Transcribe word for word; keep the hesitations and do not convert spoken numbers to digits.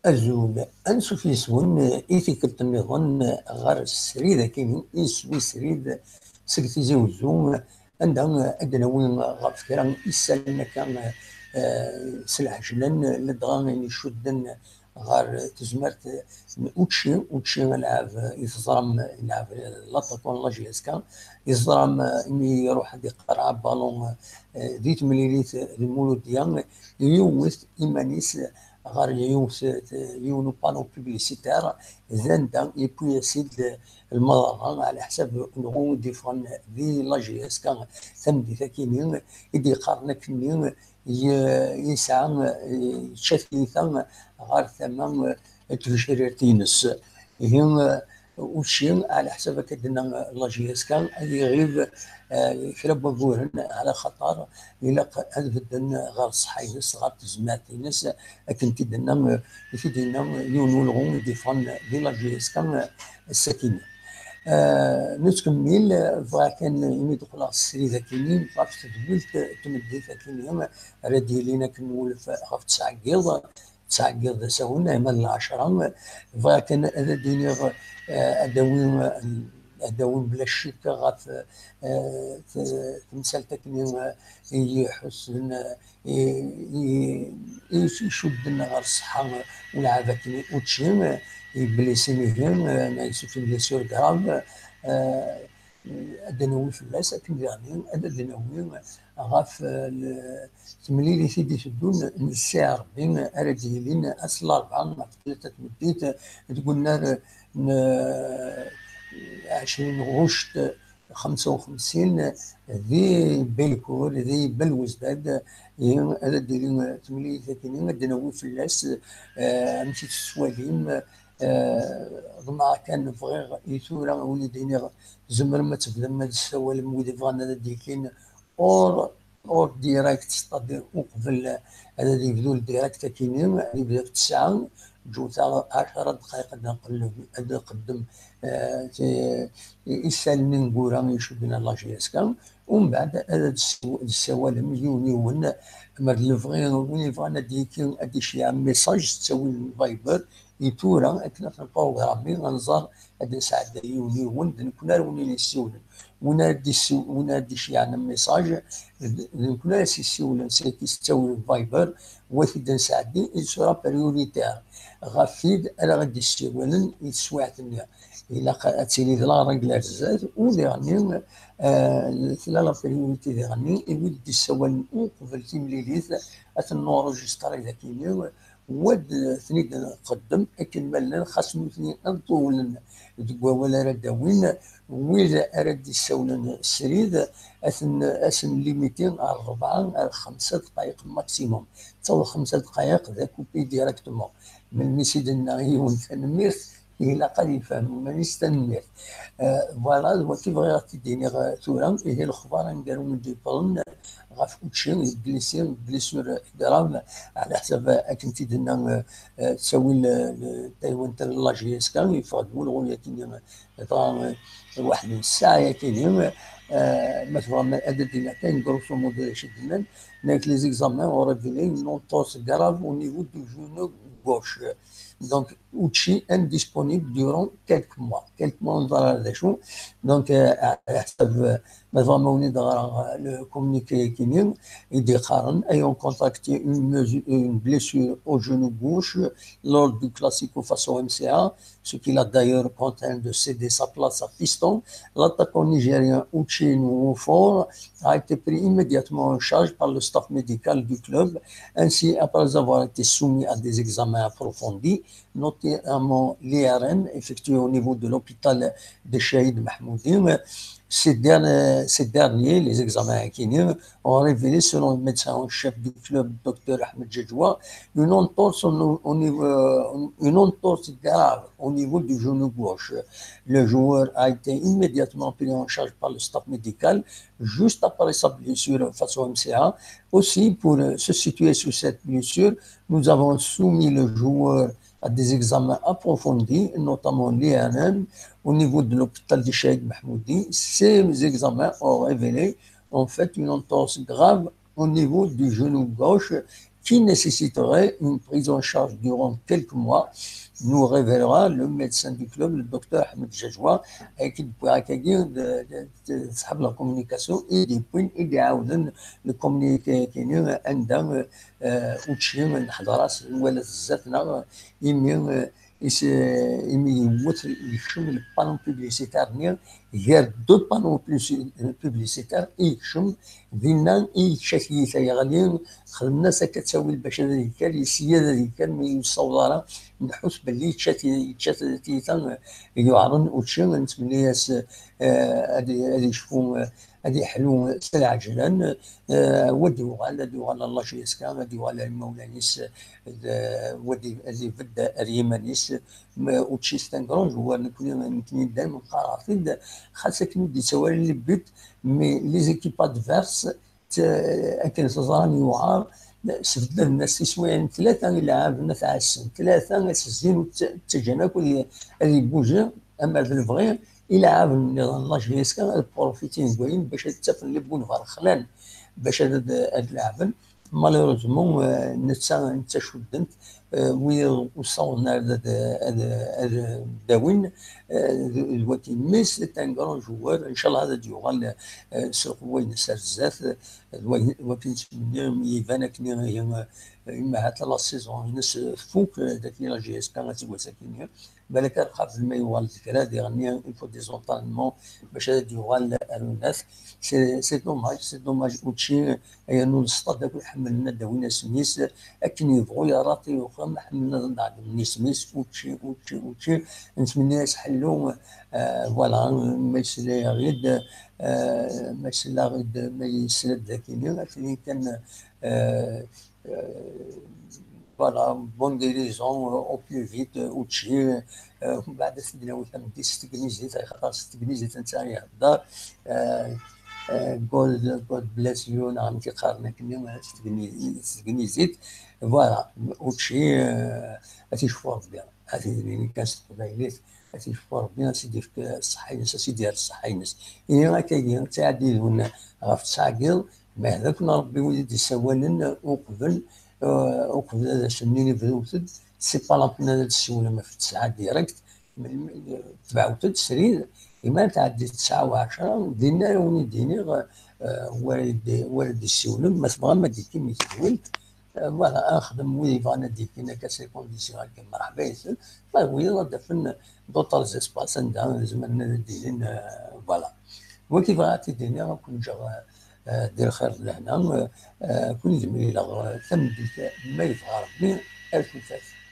Azul, ansuf yes-wen i tikkelt nniḍen ɣer srid akkin, iswi srid seg Tizi Wezzu, anda ad d-nawi ɣef kra isallen akka, eh, s lɛejlan, ladɣa ayen icudden ɣer tezmert n učči. Učči, alɛab i teẓram, alɛab l'attaquant la J S K, yeẓram, eh, imi iruḥ ad iqerreɛ abalun, eh, di temlilit d Muludya, yiwet iman-is ɣer yiwet, yiwen upanu publicitaire, d anda yewwi-as-id lmaḍerra, ɛla ḥsab n ɣu d-iffɣen di la J S K tameddit akkin-nni, i d-yeqqaren akkenni, ye-, yesɛa, eh, yečča tiyita ɣer tama, eh, n tgecrirt-ines. Ihi, eh, učči, ɛla ḥsab akka d-tenna la J S K, ad iɣib, eh, kra n wayyuren, ɛla xaṭer ilaq ad bedden ɣer ṣṣeḥḥa-ines, ɣer tezmert-ines, akken t-id-tenna, eh, i t-id-yenna yiwen n ulɣu i d-iffɣen di la J S K, eh, ass-akkin. Eh, nettkemmil, eh, bɣiɣ kan imi d-qqleɣ srid akkin-nni, ɣef tedwilt, eh, n tmeddit akkin-nni, ara d-yilin akken nwulef ɣef tesɛeggiḍ, tesɛeggiḍ d asawen, ama d lɛecṛa. Bɣiɣ kan ad d-iniɣ, eh, ad d-awi, ad d-awi bla ccek ɣef, eh, t-, temsalt akkin, eh, i iḥussen, eh, i, i, i icudden ɣer ṣṣeḥḥa ulɛab akkin učči, eh, iblisin ihi, eh, ma yessutun bien sûr grave, eh, ad d-nawi fell-as, akken daɣen ad d-nawi ɣef, eh, le-, temlilit i d-iteddun n Ssi Ṛebbi, ara d-yilin ass n larebɛa ɣef tlata tmeddit deg unnar n, eh, ɛecrin ɣuct xemsa u xemsin di Belkur, di Belwezdad, ihi ad d-tili temlilit akkin-nni, ad d-nawi fell-as, eh, amek i tt-tettwalim, eh, ḍemɛeɣ kan, bɣiɣ i tura ad wen-id-iniɣ, tzemrem ad tebdem ad tessawalem wid ibɣan ad d-yekkin, or, or direct, c'est-à-dire uqbel ad, ad yebdu direct akkin-nni, ad yebdu ɣef tesɛa, ǧǧut-aɣ ɛecṛa dqayeq ad nqelleb, ad nqeddem, eh, ti-, isallen ineggura icudden ɣer la J S K, umbeɛd ad, ad d-ssawalem yiwen yiwen, mer d lebɣi win yebɣan ad d-yekki, ad d-iceyyeɛ message s ttawil n Viber, i tura akken ad nprogrammi, ad nẓer, ad d-nesɛedday yiwen yiwen, d nekkni ara wen-yessiwlen. Win ara d-issi-, win ara d-iceyyɛen message, d, d nekkni ara s-yessiwlen, s, s ttawil n Viber, wa t-id-nesɛeddi, il sera prioritaire ɣef tid ara ɣ-d-yessiwlen i teswiɛt-nni. Ilaq ad tili d la règle ar zdat, u diɣenni, eh, tella la priorité diɣenni i wid d-issawalen uqbel timlilit, ad ten-nurujistri dagi-nni, wa d ten-id-nqeddem akken ma llan, xas nutni ad ṭuwlen deg wawal ara d-awin, wid ara d-issawlen srid, ad ten-, ad sen-limiti ar rebɛa ar xemsa dqayeq maximum. Ttaweḍ xemsa dqayeq d akupi directement. Melmi s i d-nenna i yiwen tanemmirt, ilaq ad yefhem iman-is tanemmirt. Eh, voilà, d wagi bɣiɣ ad t-id-iniɣ, eh, tura. Ihi lexbar aneggaru i d-yewwḍen ɣef učči, d blessure, blessure grave, ɛla ḥsab akken t-id-tenna, eh, eh, ttawil, eh, n taywant n la J S K, yeffeɣ-d wulɣu yakini, eh, dɣa, eh, waḥed n ssaɛa yakini, eh, ma tebɣam ad d-iniɣ kan, grosso modo, d acu i d-nnan, nekk les examens ont révélé une entorse grave au niveau du genou gauche. Donc, učči indisponible durant quelques mois. Quelques mois, ur neẓri ara d acu. Donc, euh, ɛla ḥsab, euh, ma tebɣam ad wen-id-ɣreɣ, euh, le communiqué-agi-nni i d-yeqqaren, ayant contracté une mesure, une blessure au genou gauche lors du classico face au M C A, ce qu'il a d'ailleurs contraint de céder sa place à Fiston, l'attaquant nigérien Uche Nwofor a été pris immédiatement en charge par le staff médical du club. Ainsi, après avoir été soumis à des examens approfondis, notamment l'I R M effectué au niveau de l'hôpital de Shahid Mahmoudi, ces derniers, ces derniers, les examens akkin-nni, ont révélé, selon le médecin en chef du club, docteur Ahmed Djadjoua, une entorse au, au niveau, euh, une entorse grave au niveau du genou gauche. Le joueur a été immédiatement pris en charge par le staff médical, juste après sa blessure face au M C A. Aussi, pour, euh, se situer sur cette blessure, nous avons soumis le joueur à des examens approfondis, notamment l'I R M, au niveau de l'hôpital de Shahid Mahmoudi. Ces examens ont révélé, en fait, une entorse grave au niveau du genou gauche qui nécessiterait une prise en charge durant quelques mois, nous révélera le médecin du club, le docteur Ahmed Jajwa, avec qui pourra accueillir de, de, de, صاحب la communication et des points et des عاودن le communiqué كيني عندها. آه، وتشي نحضر راس ولا الزاتنا إيمي، آه، إس-، إيمي يموت يكشم le panneau publicitaire ني، غير deux panneaux publici-، publicitaires يكشم دينا يكشف يغلي. خدمنا سكت سوي باش هذا الكال يسيا هذا الكال ما يصور راه نحس باللي تشات، تشات تيتا يعرن وتشي. نتمنى ياس، آه، هذه، هذه شكون، آه، هذه حلو سلعة جلان. آه، ودي وغال، هذه وغال الله شيء يسكا، هذه وغال المولانيس، آه، ودي، هذه بدا اليمانيس، ما، وتشي ستانغرونج، هو نكوني، نكوني دائما قرار في د-، خاصة كنو دي سوالي اللي بيت، مي لي زيكيب ادفيرس، ت-، أكن سزران يوعار، سبدل الناس تسوين ثلاثة إلى عام الناس عسن، ثلاثة ناس الزين وت-، تجنك ولي، اللي بوجي، أما في الفغي، إلى عام النظام الله شيء يسكا، البروفيتين كوين، باش تتفن اللي بون فار خلال، باش هذا، هذا العام. Malheureusement، آه، نتا، نتا شدنت، آه، وي وصلنا هذا، هذا، هذا داوين، آه، الوقت ميس c'est un grand joueur، إن شاء الله هذا ديوغال، آه، سوق وين سرزات، آه، الوقت، الوقت نتمنى يبان كني هي، آه، إما هات لا سيزون نس فوق، آه، داك لا جي اس كان غتبغى ساكن. بالك قبل ما يوغال الذكرى دي غني il faut des entraînements باش هذا يوغال الناس. C'est, c'est dommage، c'est dommage. وتشي أي نو السطاد داك حملنا داوينا سميس، أكن يبغوا يا راطي وخا ما حملنا نعد من سميس، وتشي، وتشي، وتشي. نتمنى يسحلوا، آه، voilà، ما يسلا غيد، آه، ما يسلا غيد، ما يسلا ذاكيني، لكن كان، آه، آه، voilà، bonne guérison، آه، au plus vite، آه، وتشي، آه، ومن بعد سيدنا وثم دي ستكنيزيت، خاطر ستكنيزيت انت يا الدار، آه، آه، God، God bless you، نعم، كي قارنك اليوم، ستكنيزيت، voilà، وتشي، آه، هاتي شفور بيان، هاتي ديني كان ستقبايليت، هاتي شفور بيان، سيدي فك الصحة ينس، سيدي على الصحة ينس. إني راك هي تعدي هنا غف تسعقل، ما هذاك ربي وليد يسوالن وقبل، آه، وقبل هذا سنين يبدو وتد، c'est pas la peine هذا تسوالن ما في تسعة direct، من، من، تبعوتد سريد، إما تعدي تسعة وعشرة، دينا وني ديني، آه، ورد، ورد يسوالن، ما تبغى ما ديكي مي تسوالن. آه، voilà، أخدم وي فانا ديكي نكا سي كونديسيون هكا مرحبا يسن. طيب، وي لا دفن دوطر زيسباس عندها زمان دينين، آه، voilà. وكيف غاتي ديني، غنكون جا، آه، دير خير لهنا، آه، آه، كون زميلة، آه، ثم ديك ما يبغى ربي، أشوفك.